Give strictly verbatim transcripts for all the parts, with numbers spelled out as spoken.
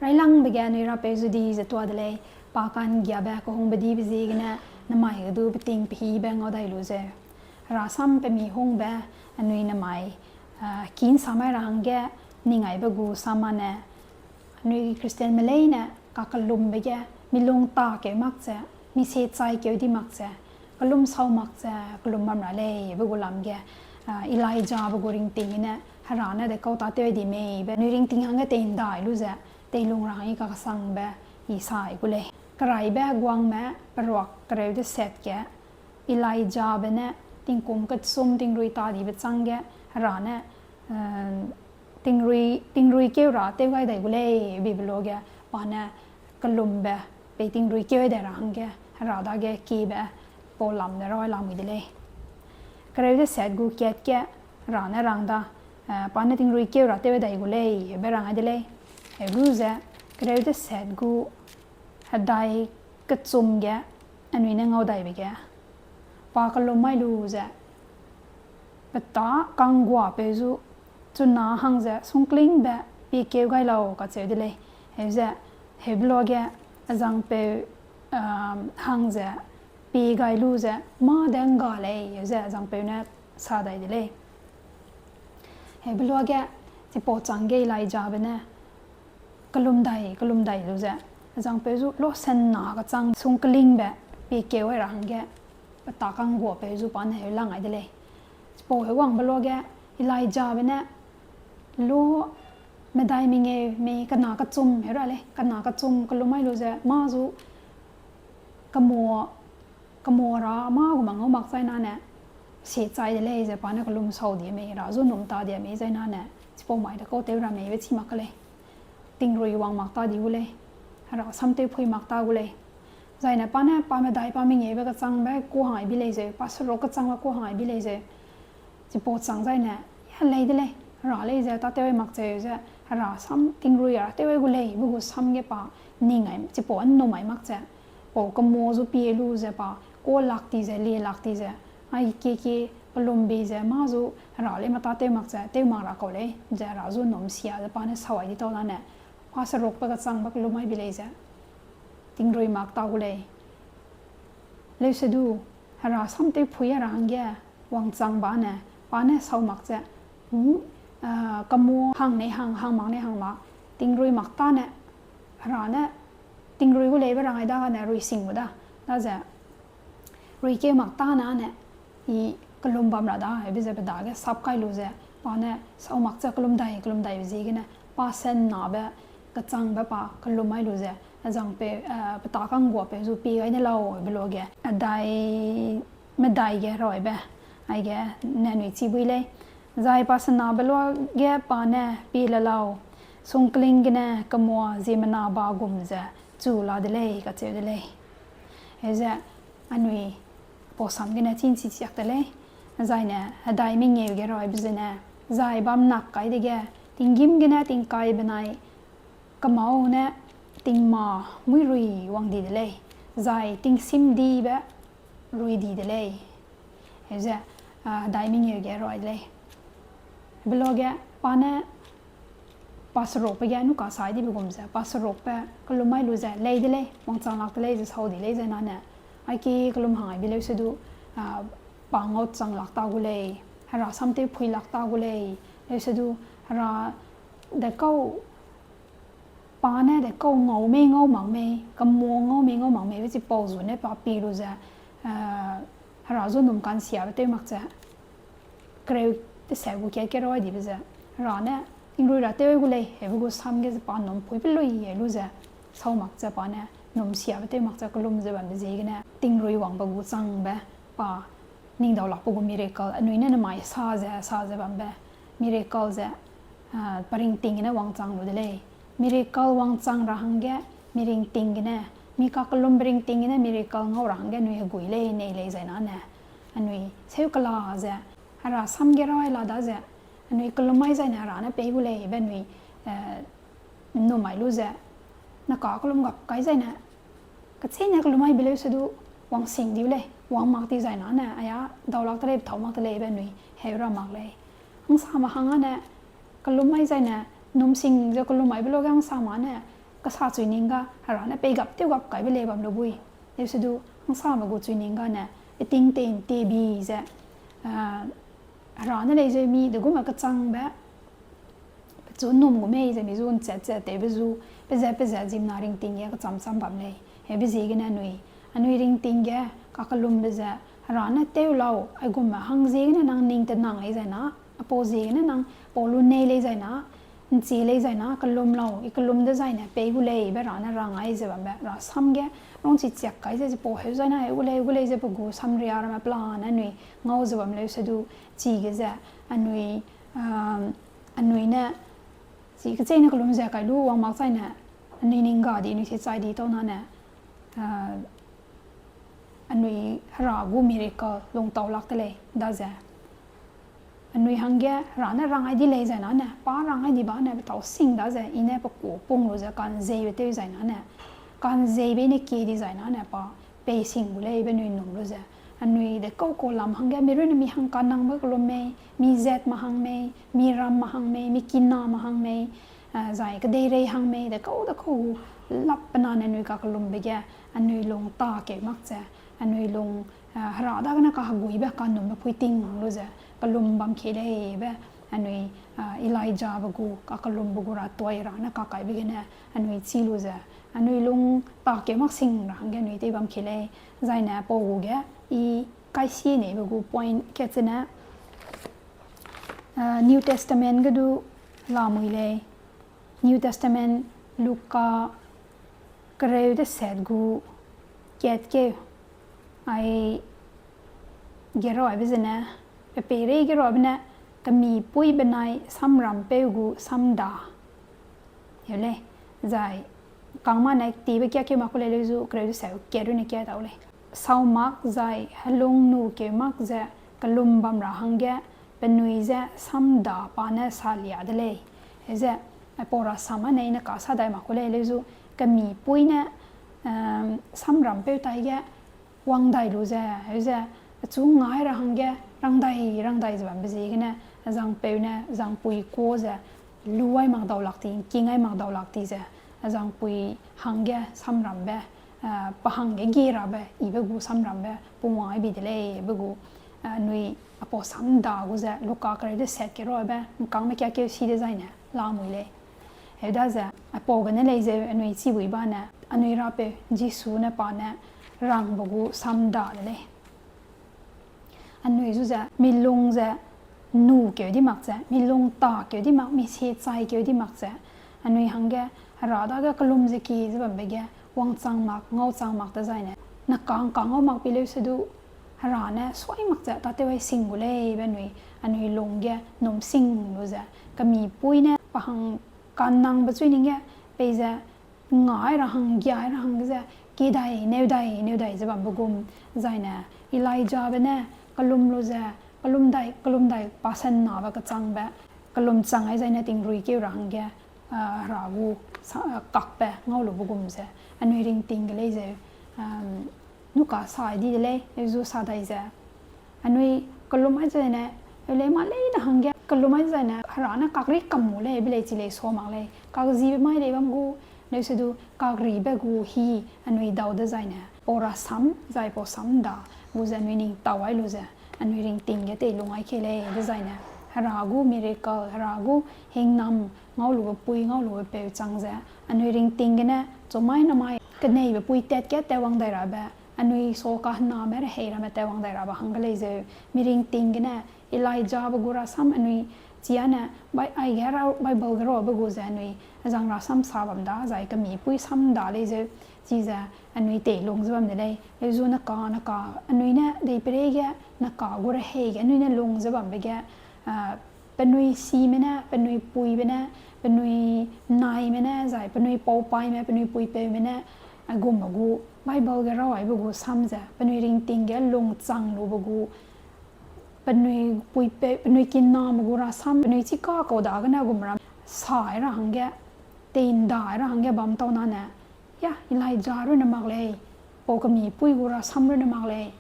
Railangbe ge anui rapeu zu di ze tuâ de lei, pa ka'nggiabe kehungbe dibe ziegene nemai ge du beting pehîbe ngau dai lu zeu. Hera sam pemi hungbe anui nemai, ah, kinsa mai ra hangge ning aibe gu samane, anui Christianme leine kakellumbe ge mi lung takeu mak ze, mi sie chaikeu di mak ze, kellum sau mak ze, kellum bam ra lei be gu lam ge, ah, Elijahbe gu ringting gene Hera ne dekau tâtew di mei be anui ringting hangge tei ndai lu ze, teilung ra hang i kakesangbe i sai gu lei. Keraibe Heguangme peruak kereu deset ge, Elijahbe ne tingkum kechum tingrui ta dibe chângge, Hera ne, eh, tingrui, tingrui keu ra tew gai dai gu lei, bibe luage, pa ne kellumbe, pei tingrui keu dai ra hangge, Hera dage kiebe, pau lam de rai lamui de lei. Kereu deset gu kat ge, Hera ne rang da, eh, pa ne tingrui keu ra tew dai gu lei, be rang ai de lei. Heu lu ze, kereu deset gu hedai kechum ge, anui ne ngau daibe ge, pa kellum mai lu ze, petâ ka'ngguapeu zu, chuna hang ze sungklingbe piekeu gai lau kacheu de lei. Heu ze, heube luage, azangpeu, um, hang ze pie gai lu ze, mâ de ngga lei, heu ze azangpeu ne sa dai de lei. Heube luage, chipau chângge Elijahbe ne, kellum dai, kellum dai lu ze, azangpeu zu luasenna kechang sungklingbe piekeu ai ra hangge, petâ ka'ngguapeu zu pa ne heu lang ai de lei. Chipau heuwangbe luage, Elijahbe ne, lu medai mengeu mei kena kechum heu ra lei, kena kechum kellum mai lu ze, mâ zu kemua, kemua ra mâ gu ma ngau mak zai nane, sie chai de lei ze pa ne kellum sau di mei, Hera zu num ta di mei zai nane, chipau mai dekau tew ra mei be chî mak ke lei. Tingrui wang mak ta di gu lei. Hera samtewphui mak ta gu lei. Zai ne pa ne pa medai pa mengeube kechangbe ku hang ai bi lei zeu, pa seruk kechangbe ku hang ai bi lei zeu. Chipau chang zai ne, ya lei de lei, Hera lei ze tâtew ai mak cheu ze, Hera sam tingrui ra tew ai gu lei, be gu sam ge pa ning ai, chipau nnum ai mak ze, pau kemua zu pie lu ze pa, kuâ lak ti ze, lie lak ti ze, ai kie kie, kellum bi ze, mâ zu Hera lei ma tâtew mak ze, tew mak ra kau lei, ze Hera zu num sia ze pa ne sau ai di tau dane, pa serukbe kechangbe kellum ai bi lei ze, tingrui mak ta gu lei. Leusedu, Hera samtewphui ra hangge, wangchang ba ne, pa ne sau mak ze, hmm, ah, kemua hang nei hang, hang mak nei hang mak, tingrui mak tâne, Hera ne, tingrui gu leibe rang ai dagene rui sing gu da, daze, rui keu mak tâne ane, i kellum bam ra da, heube ze pe dage sap kai lu ze, pa ne sau mak ze kellum dai, kellum daibe ziegene, pa sennabe, kechangbe pa kellum ai lu ze, azangpeu, eh, petâ ka'ngguapeu zu pie gai ne lau, heube luage, adai, medai ge raibe, aige, ne anui chî bui lei. Zai pa sennabe luage pa ne pie le lau, sungkling gene kemua ziemmena ba gum ze chu la de lei, kacheu de lei. Heu ze, anui pau sam gene chî ’nchi chiak de lei. Zai ne hedai mengeu ge raibe zene, zai bam nak kai dege, tinggîm gene tingkai benai, kemau ne tingma muî rui wang di de lei, zai tingsimdibe rui di de lei. Heu ze, ah, hedai mengeu ge rai de lei. Heube luage, pa ne, pa serukbe ge nu kasai dibe gum ze, pa serukbe kellum ai lu ze, lei de lei, wangchang lak de lei ze sau di lei zai nane, aiki kellum hang ai bi leusedu, ah, pa ngau chang lak ta gu lei, Hera samtewphui lak ta gu lei, leusedu, Hera dekau pa ne dekau ngau mei ngau mak mei, kemua ngau mei ngau mak mei, be chipau zu ne pa pie lu ze, eh, Hera zu num ka'nsiabe tew mak ze, kereu teseu gu kat ge rai dibe ze, Hera ne, tingrui ra tew gu lei, heube gu sam ge ze pa num pui pe lui e lu ze, sau mak ze pa ne, num siabe tew mak ze kellum ze bambe ziegene, tingrui wangbe gu changbe, pa, ning dau lakbe gu miracle, anui ne nemai sa ze, sa ze bambe, miracle ze, ah, pa ringting gene wangchang lu de lei. Miracle wangchang ra hangge, mi ringting gene, mi kakellumbe ringting gene miracle ngau ra hangge anui hegui lei, nei lei zai nane. Anui seu kela ze, Hera sam ge rai la daze, anui kellum mai zai ne Hera ne pei gu lei, be anui, eh, num ai lu ze, na kakellum gap kai zai ne, kecheîne kellum mai bi leusedu, wangsing diu lei, wang mak di zai nane, aia, dau lak de lei, thâu mak de lei, be anui heu ra mak lei. Hangsame hang ane, kellum mai zai ne, num sing ze kellum mai be luage hangsame ne, kasa chui ning ga, Hera ne peigap tew gap kaibe lei bam lu bui. Leusedu, hangsame gu chui ning gane, peting tei ntie bi ze, Hera ne lei zeu mi, degume kechangbe, pechu num gu mei ze mi zu nchat ze tewbe zu, pe ze pe ze ziemmena ringting ge kecham cham bam lei. Hebe ziegene anui, anui ringting ge kakellumbe ze, Hera ne tew lau, aigumme hang ziegene nang ning tenang lei zai na, apau ziegene nang pau lu nei lei zai na, nchi lei zai na, kellum lau, i kellum dezaine pei gu lei, be Hera ne rang ai ze bambe, Hera sam ge, rongchi chiak kai ze, chipau heu zai na, heu gu lei, heu gu lei ze pe gu samria ramme pelane anui ngau ze bam leusedu, chige ze, anui, anui ne, chi kecheîne kellum ze kai lu wang mak chaine, anui ning ga di, anui si chai di tau nane, anui Hera gu miracle lungtau lak de lei, daze. Anui hangge Hera ne rang ai di lei zai nane, pa rang ai di bane petâu sing daze, i ne pe ku pung lu ze kanzeibe tew zai nane, kanzeibe i ne kie di zai nane pa pei sing gu lei be anui num lu ze. Anui dekau kau lam hangge mi runne mi hang kanangbe kellum mei, mi zat mahang mei, mi ram mahang mei, mi kina mahang mei, zai kedeirei hang mei, dekau dekau gu lap penane anui kakellumbe ge, anui lung takeu mak ze, anui lung, Hera dagene kaheguibe kanumbe puiting lu ze, kellum bam kei lei be, anui, Elijahbe gu, kakellumbe gu ra tuai ra ne kakaibe gene, anui chî lu ze, anui lung takeu mak sing ra hangge anui tew bam kei lei, zaine pau gu ge, i kaisi neibe gu point kat zene, New Testament ge du lamui lei, New Testament Luka kereu deset gu kat keu, ai gerabe zene, pe peireige rabe ne, kemipui benai samrampeu gu samda. Eu lei, zai, kangmane tibe kia keu mak ku lei leu zu, kereu deset gu kat rune kia dau lei. Sau mak zai helung nu keu mak ze kellum bam ra hangge penui ze samda pa ne salia de lei. Heze, aipau rasam ane i ne kasa dai mak ku lei leu zu, kemipui ne, samrampeu taige wang dai lu ze, heze, achu ngai ra hangge rang dai, rang dai ze bambe ziegene, azangpeu ne, azangpui kuâ ze, lu ai mak dau lak ti, ngking ai mak dau lak ti ze, azangpui hangge samrambe, pa hangge gie rabe, ibe gu samrambe, pungwang ai bi de lei, be gu, anui aipau samda gu ze, Luka kereu deset kerabe, ngkangme kia keu si dezaine, lamui lei. Heu daze, aipau gene lei zeu, anui chibuî bane, anui Rapeu, Jisu ne pa ne, rangbe gu samda de lei. Anui zu ze, mi lung ze, nu keu di mak ze, mi lung ta keu di mak, mi sie chai keu di mak ze, anui hangge, Hera dage kellum ze ki ze bambe ge, wangchang mak, ngauchang mak dezaine, neka ngka ngau mak pi leusedu, Hera ne suai mak ze, tâtew ai sing gu lei be anui, anui lung ge, num sing lu ze, kemipui ne, pa hang kanangbe chui ning ge, peize, ngai ra hang, giai ra hang ze, ki dai, neu dai, neu dai ze bambe gum, zaine, Elijahbe ne, kellum lu ze, kellum dai, kellum dai, pa sennabe kechangbe, kellum chang ai zaine tingrui keu ra hangge, Hera gu, kakbe, ngau lube gum ze, anui ringting ge lei zeu, nuka sai di de lei, eu zu sa dai ze. Anui kellum ai zaine, eu lei mâ leine hangge, kellum ai zaine, Hera ne kakri kam mu lei, be lei chi lei sa mak lei, kakzibe mai lei bam gu, leusedu kakribe gu hi, anui dau dezaine, pau rasam, zai pau samda, gu ze anui ning tau ai lu ze, anui ringting ge teilung ai kei lei, dezaine, Hera gu miracle, Hera gu hingnam, ngau lube pui, ngau lube peu chang ze, anui ringting gene, chumai namai, keneibe pui tat ge tewwang dai rabe, anui sa kahename rehei ramme tewwang dai rabe hangge lei zeu, mi ringting gene, Elijahbe gu rasam anui, chiane, aige Bible ge rabe gu ze anui, azang rasam sa bam da, zai kemipui samda lei zeu, chize, anui teilung ze bam de lei, eu zu neka, neka, anui ne, deipereige, neka gu rehei ge, anui ne lung ze bambe ge, penui sime ne, penui puibe ne, penui naime ne, zai penui paupaime, penui puipeume ne, aigumme gu, Bible ge raw aibe gu sam ze, penui ringting ge lungchang lube gu, penui puipeu, penui kiname gu rasam, penui chika kau dagene gum ram, sai ra hangge, tei ndai ra hangge bam tau nane, ya, Elijah runne mak lei, pau kemipui gu rasam runne mak lei,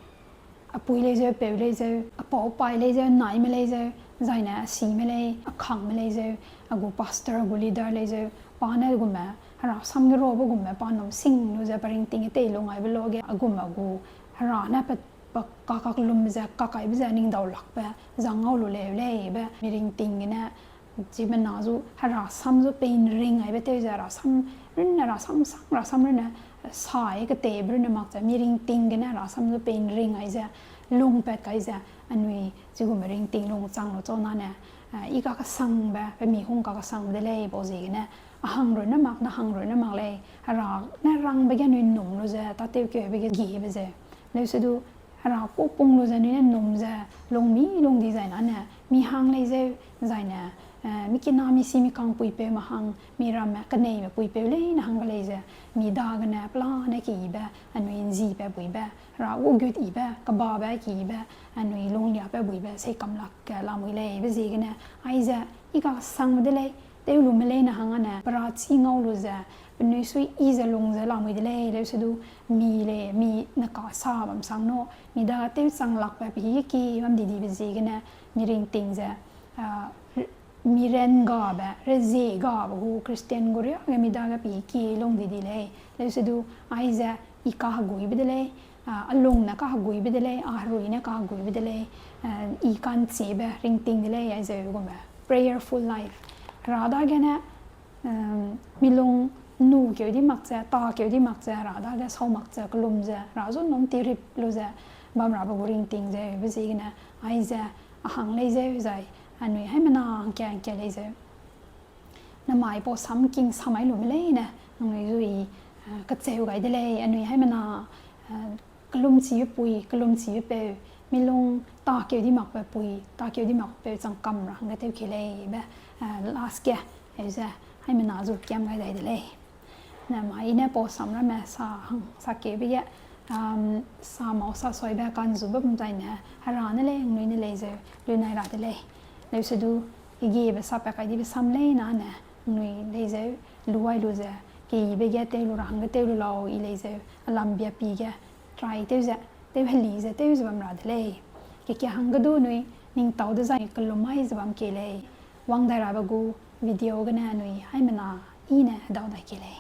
apui lei zeu, apeu lei zeu, apau pai lei zeu, naime lei zeu, zaine asime lei, akhangme lei zeu, a gu pastor, a gu leader lei zeu, pa ne gumme, Hera sam ge rabe gumme pa num sing lu ze pe ringting ge tei lung aibe lo ge, a gumme gu Hera ne pe, pe kakak lum ze, kakaibe ze ning dau lakbe, zang ngau lu leu leibe, mi ringting gene, chimena zu, Hera sam zu pei ring aibe tew ze, Hera sam runne, Hera sam sang, Hera sam runne, sa e keteibe runne mak ze, mi ringting gene Hera sam zu pei ring ai ze, lung pat kai ze, anui, chigumme ringting lung chang lu chau nane, eh, i kakesangbe, pe mi hung kakesangbe de lei, bau ziegene, a hang runne mak, na hang runne mak lei, Hera ne rangbe ge anui num lu ze, tâtew keube ge giebe ze. Leusedu, Hera ku pung lu ze anui ne num ze, lung mi lung di zai nane, mi hang lei zeu, zai ne, eh, mi kina mi si mi kang puipeu me hang, mi ramme keneime puipeu leine hangge lei ze, mi dagene pelane keyibe, anui nzibe buibe, Hera gu gut yibe, kebabe keyibe, anui lungliabe buibe, seikamlak ge lamui leibe ziegene, aize, i kasangbe de lei, tew lume leine hang ane, pe ra chî ngau lu ze, penui sui i ze lung ze lamui de lei, leusedu, mi lei, mi ne kasa bam sang nu, mi dage tew chang lakbe pe hî ge ki bam di dibe ziegene, mi ringting ze, ah, mi ran gabe, rezie gabe gu Christian gu riage mi dage pe hî ki lung di di lei, leusedu, aize, i kaheguibe de lei, ah, a lung ne kaheguibe de lei, a herui ne kaheguibe de lei, eh, i ka'nchibe ringting de lei, aizeu gume prayerful life. Hera dagene, em, mi lung nu keu di mak ze, ta keu di mak ze, Hera dage sau mak ze, kelum ze, Hera zu num tirip lu ze, bam rabe gu ringting zeube ziegene, aize, a hang lei zeu zai, anui haimena hangke hangke lei zeu. Namai pau sam king samai lume leine, nangnui zu i, eh, kacheu gai de lei, anui haimena, eh, kelumchibe pui, kelumchibe peu, mi lung takeu di makbe pui, takeu di makbe peu chang kam ra hangge tew ke lei be, eh, last ge, eu ze, haimena zu kiam gai dai de lei. Namai i ne pau sam ramme sa hang, sa keube ge, um, sa mau sa soibe kanzube bam zaine, Hera ne lei, nangnui ne lei zeu, lunai ra de lei. Leusedu, kegiebe sa pa kai dibe sam leine, nangnui lei zeu, luai lu ze, keyibe ge tew lu ra hangge tew lu lau i lei zeu, a lam bia pi ge, try tew ze, tew heli ze, tew ze bam ra de lei. Kekia hangge du nui, ning tau dezai kelum mai ze bam ke lei. Wang dai rabe gu video gene nui haimena i ne hedau dai ke lei.